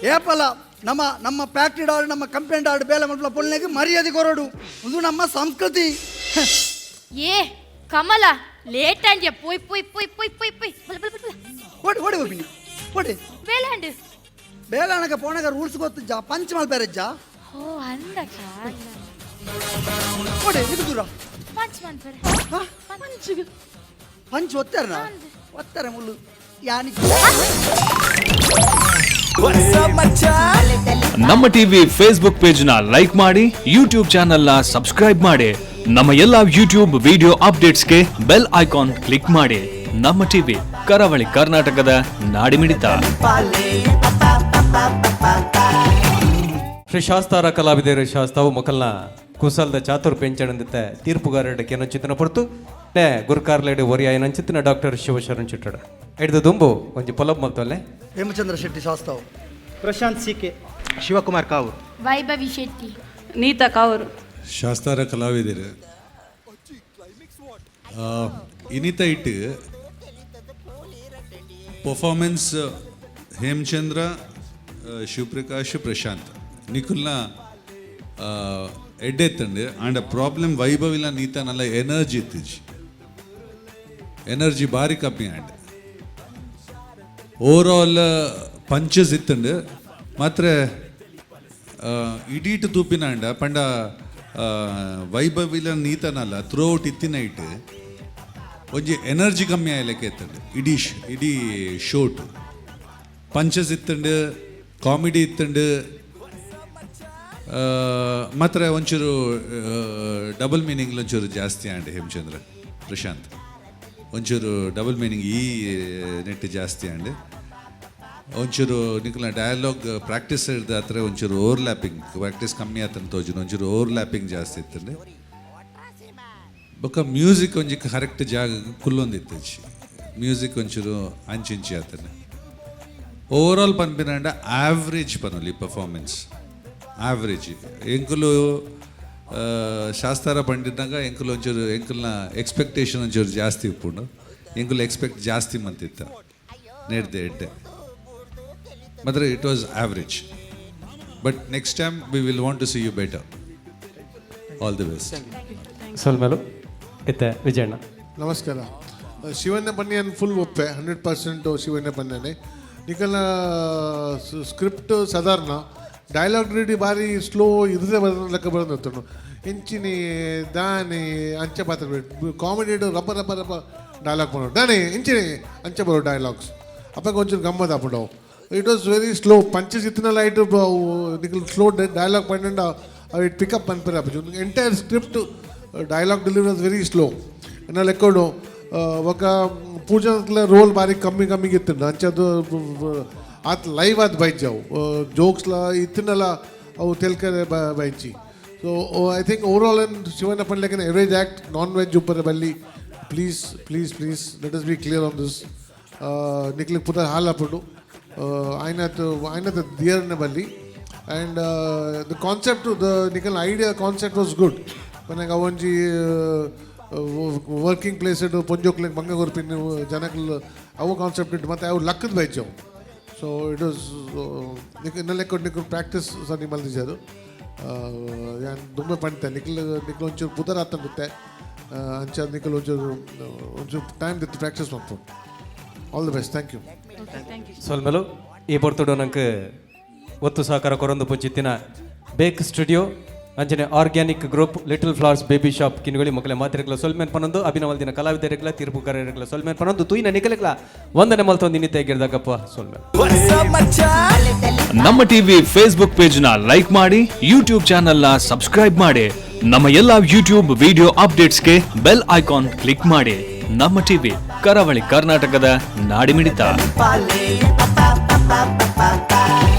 ಏಪಲ ನಮ್ಮ ನಮ್ಮ ಫ್ಯಾಕ್ಟ್ರಿ ಆಡು, ನಮ್ಮ ಕಂಪನಿ ಆಡು, ಬೇಲೆ ಮಲ್ಪಲ ಪೊಳ್ಳೆಗೆ ಮರ್ಯಾದೆ ಕೊರಡು. ಇದು ನಮ್ಮ ಸಂಸ್ಕೃತಿ. ಏ ಕಮಲ, ಲೇಟ್ ಆಂಡ್ಯ. ಪೋಯ್ ಪೋಯ್ ಪೋಯ್ ಪೋಯ್ ಪೋಯ್ ಪೋಯ್, ಬಲ ಬಲ ಬಲ. ಓಡಿ ಓಡಿ ಹೋಗಿನಿ, ಓಡಿ. ಬೇಲಾಂಡು. ಬೇಲೆ ಅಣಕ ಪೋಣಗ ರೂಲ್ಸ್ ಗೊತ್ತಿಜ್ಜ? ಪಂಚ್ ಮಲ್ಪೆರಜ್ಜ. ಓ, ಅಂದಕ. ಓಡಿ, ಇದು ದೂರ. ಪಂಚ್ ಮನ್ಪರೆ. ಹಾ? ಪಂಚ್. ಪಂಚ್ ಒತ್ತಾರನ ಒತ್ತಾರೆ ಮುಳ್ಳು ಯಾನಿ. ನಮ್ಮ ಟಿವಿ ಫೇಸ್ಬುಕ್ ಪೇಜ್ ನ ಲೈಕ್ ಮಾಡಿ, ಯೂಟ್ಯೂಬ್ ಚಾನೆಲ್ ನ ಸಬ್ಸ್ಕ್ರೈಬ್ ಮಾಡಿ. ನಮ್ಮ ಎಲ್ಲಾ ಯೂಟ್ಯೂಬ್ ವಿಡಿಯೋ ಅಪ್ಡೇಟ್ಸ್ಗೆ ಬೆಲ್ ಐಕಾನ್ ಕ್ಲಿಕ್ ಮಾಡಿ. ನಮ್ಮ ಟಿವಿ, ಕರಾವಳಿ ಕರ್ನಾಟಕದ ನಾಡಿಮಿಡಿತ. ಶ್ರೀ ಶಾಸ್ತಾರ ಕಲಾವಿದರು ಶಾಸ್ತಾವು ಮೊಕಲ್ನ ಕುಸಲ್ದ ಚಾತುರ್ ಪೆಂಚಣಂದಿತ್ತ ತೀರ್ಪುಗಾರರ ಕೆನಚಿತನ ಪೊರ್ತು ನೆ ಗುರುಕಾರ್ಲೇಡು ಒರಿಯಾಯನಂಚಿತ್ತಿನ ಡಾಕ್ಟರ್ ಶಿವಶರಣ್ ಚಿಟ್ಟಡ ಹಿಡ್ದು ದುಂಬು ಒಂಜಿ ಪೊಲಬ್ ಮಲ್ತೊಲ್ಲೆ. ಹೇಮಚಂದ್ರ ಶೆಟ್ಟಿ ಶಾಸ್ತಾವ್. ಪ್ರಶಾಂತ್ ಸಿಕೆ. ಶಿವಕುಮಾರ್ ಕಾವೂರ್. ವೈಭವಿ ಶೆಟ್ಟಿ. ನೀತಾ ಕಾವರು. ಶಾಸ್ತಾರ ಕಲಾವಿದರು, ಇನಿತ ಇಟ್ಟು ಪರ್ಫಾರ್ಮೆನ್ಸ್ ಹೇಮಚಂದ್ರ, ಶಿವಪ್ರಕಾಶ್, ಪ್ರಶಾಂತ್ ನಿಖುಲ್ನ ಎಡ್ಡೆತ್ತಂಡು. ಆಂಡ ಪ್ರಾಬ್ಲಮ್ ವೈಭವಿಲ ನೀತನಲ್ಲ ಎನರ್ಜಿ ಇತ್ತಿಜಿ, ಎನರ್ಜಿ ಭಾರಿ ಕಮ್ಮಿ. ಆ್ಯಂಡ್ ಓವರ್ ಆಲ್ ಪಂಚಸ್ ಇತ್ತಂಡು ಮಾತ್ರ ಇಡೀಟ್ ತೂಪಿನ ಅಂಡ ಪಂಡ ವೈಭವಿಲ ನೀತನಲ್ಲ ಥ್ರೂ ಔಟ್ ಇತ್ತಿನ ಇಟ್ಟು ಒಂಜಿ ಎನರ್ಜಿ ಕಮ್ಮಿ ಆಯ್ಲೆಕ್ಕೆ ಇತ್ತಂಡು. ಇಡೀ ಇಡೀ ಶೋಟ್ ಪಂಚಸ್ ಇತ್ತಂಡು, ಕಾಮಿಡಿ ಇತ್ತಂಡು, ಮಾತ್ರ ಒಂಚೂರು ಡಬಲ್ ಮೀನಿಂಗ್ ಒಂಚೂರು ಜಾಸ್ತಿ ಆಂಡ್. ಹೇಮಚಂದ್ರ, ಪ್ರಶಾಂತ್ ಒಂಚೂರು ಡಬಲ್ ಮೀನಿಂಗ್ ಈ ನೆಟ್ ಜಾಸ್ತಿ ಆಂಡ್. ಒಂಚೂರು ನಿಕಲ್ನ ಡಯಲಾಗ್ ಪ್ರಾಕ್ಟೀಸ್ ಹಿಡ್ದು ಹತ್ರ ಒಂಚೂರು ಓವರ್ಲ್ಯಾಪಿಂಗ್, ಪ್ರಾಕ್ಟೀಸ್ ಕಮ್ಮಿ ಆತನ ತೋಜುನು, ಒಂಚೂರು ಓವರ್ಲ್ಯಾಪಿಂಗ್ ಜಾಸ್ತಿ ಇತ್ತಂಡೆ. ಬೊಕ್ಕ ಮ್ಯೂಸಿಕ್ ಒಂಜಿ ಕರೆಕ್ಟ್ ಜಾಗ ಕುಲ್ಲೊಂದಿತ್ತು, ಮ್ಯೂಸಿಕ್ ಒಂಚೂರು ಅಂಚಿಂಚಿ ಆತನೆ. ಓವರ್ ಆಲ್ ಪನ್ಪಿನಂಡ ಆವ್ರೇಜ್ ಪನೊಲಿ, ಪರ್ಫಾರ್ಮೆನ್ಸ್ ಆವ್ರೇಜ್. ಎಂಕುಲು ಶಾಸ್ತಾರ ಪಂಡಿನಾಗ ಎಂಕುಲು ಒಂಚೂರು ಎಂಕುಲ್ನ ಎಕ್ಸ್ಪೆಕ್ಟೇಷನ್ ಒಂಚೂರು ಜಾಸ್ತಿ ಇಪ್ಪುಂಡು. ಎಂಕುಲು ಎಕ್ಸ್ಪೆಕ್ಟ್ ಜಾಸ್ತಿ ಮಂತಿತ್ತ ನೆಡ್ದೆ ಎಡ್ಡೆ ಮಾತ್ರ. It was average, but next time we will want to see you better. All the best. ಸೊಲ್ಮೆಲು. ಇತ್ತೆ ವಿಜಯಣ್ಣ. ನಮಸ್ಕಾರ. ಶಿವಣ್ಣ ಬನ್ನಿಯನ್ ಫುಲ್ ಒಪ್ಪೆ, 100% ಶಿವಣ್ಣ ಬನ್ಯಾನೆ. ನಿಕಲ್ನ ಸ್ಕ್ರಿಪ್ಟ್ ಸಾಧಾರಣ, ಡೈಲಾಗ್ ರೀಡಿ ಬಾರಿ ಸ್ಲೋ ಇರದೆ ಬರ ಲೆಕ್ಕ ಬರೋದು. ಎಂಚಿನಿ ದಾನಿ ಅಂಚೆ ಪಾತ್ರ, ಕಾಮಿಡಿ ರಬ್ಬ ರಬ್ಬ ರಬ್ಬ ಡೈಲಾಗ್ ಬರೋ, ದಾನಿ ಎಂಚಿನಿ ಅಂಚೆ ಬರೋ ಡೈಲಾಗ್ಸ್ ಅಪ್ಪ ಒಂಚೂರು ಗಮ್ಮತ್ ಆಪುಂಡು. It was very slow punches ಇತ್ತಿನ ಲೈಟ್ ನಿಕಲ್ ಸ್ಲೋ ಡೈಲಾಗ್ ಪಂಡ ಅವು it pickup ಪನ್ಪರೆ ಆಪುಜಿ. Entire script, dialogue delivery was very slow ಎನ್ನ ಲೆಕ್ಕೋಡು. ఒక ಪೂಜಾ ರೋಲ್ ಬಾರಿ ಕಮ್ಮಿ ಕಮ್ಮಿಗೆ ಇತ್ತು. ಅಂಚದು ಆತ್ ಲೈವ್ ಆತ್ ಬೈಜಾವು ಜೋಕ್ಸ್ಲ ಇತ್ತಿನಲ್ಲ ಅವು ತೆಲ್ಕರೆ ಬೈಚಿ. So I think overall in Shivanna ಪಂಡ್ಲೆಕ್ಕನೆ average act, non veg ಉಪ್ಪರೆ ಬಲ್ಲಿ. Please, please, please, let us be clear on this. ನಿಕ್ಲಿಗೆ ಪುನಃ ಹಾಲು ಹಾಪುಂಡು ಆಯ್ನತ್ ಆಯ್ನತ್ ದಿಯರ್ನ ಬಲ್ಲಿ. ಆ್ಯಂಡ್ the concept, the ನಿಕಲ್ idea concept was good. ಮನೆಗೆ ಅವೊಂಜಿ ವರ್ಕಿಂಗ್ ಪ್ಲೇಸ್ ಪೊಂಜೋಕ್ಲೆಗ್ ಬಂಗ ಕೊರ್ಪಿನ ಜನಕ್ಲು ಅವು ಕಾನ್ಸೆಪ್ಟ್ ಇಟ್ಟು ಮತ್ತು ಅವು ಲಕ್ಕದ ಬೈಚವು. ಸೊ it was ನಿಕ್ ಲೆಕ್ಕ ನಿಕ್ಲು ಪ್ರಾಕ್ಟೀಸ್ ಸರಿ ಮಲ್ದಿಜಾರು. ಯಾನ್ ದುಂಬೆ ಪಂತೆ, ನಿಕ್ಲು ನಿಕ್ಲು ಒಂಚೂರು ಪುದರ್ ಆತಂಗುತ್ತೆ. ಅಂಚ ನಿಕಲ್ ಒಂಚೂರು ಒಂಚೂರು ಟೈಮ್ ದಿತ್ತು ಪ್ರಾಕ್ಟೀಸ್ ಮಲ್ಪೊಡು. All the best, thank you. ಸೊಲ್ಮೆಲು. ಈ ಪೊರ್ತುಡು ನಂಗೆ ಒತ್ತು ಸಹಕಾರ ಕೊರೊಂದು ಪುಂಚಿತ್ತಿನ ಬೇಕ್ ಸ್ಟುಡಿಯೋ ಅಂಚನೆ organic group, little flowers baby shop ಕಿನ್ನುಗಳಿ ಮಕ್ಕಳ ಮಾತಿರಕ್ಲ ಸೊಲ್ಮೇನ್ ಪನೊಂದು, ಅಭಿನವಲ್ದಿನ ಕಲಾವಿದರಿಗ್ಲ ತೀರ್ಪುಗಾರರಿಗ್ಲ ಸೊಲ್ಮೇನ್ ಪನೊಂದು, ತೂಯಿನ ನಿಕಲಿಕ್ಲ ವಂದನೆ ಮಲ್ತೊಂದು ಇನ್ನಿತ್ತೆ ಗಿರ್ದಾಗಪ್ಪ. ಸೊಲ್ಮೇನ್. ನಮ್ಮ ಟಿವಿ ಫೇಸ್ಬುಕ್ ಪೇಜ್ ನ ಲೈಕ್ ಮಾಡಿ, ಯೂಟ್ಯೂಬ್ ಚಾನೆಲ್ ನ ಸಬ್ಸ್ಕ್ರೈಬ್ ಮಾಡಿ, ನಮ್ಮ ಎಲ್ಲಾ ಯೂಟ್ಯೂಬ್ ವಿಡಿಯೋ ಅಪ್ಡೇಟ್ಸ್ಗೆ ಬೆಲ್ ಐಕಾನ್ ಕ್ಲಿಕ್ ಮಾಡಿ. ನಮ್ಮ ಟಿವಿ, ಕರಾವಳಿ ಕರ್ನಾಟಕದ ನಾಡಿಮಿಡಿತ. Pa pa pa pa pa.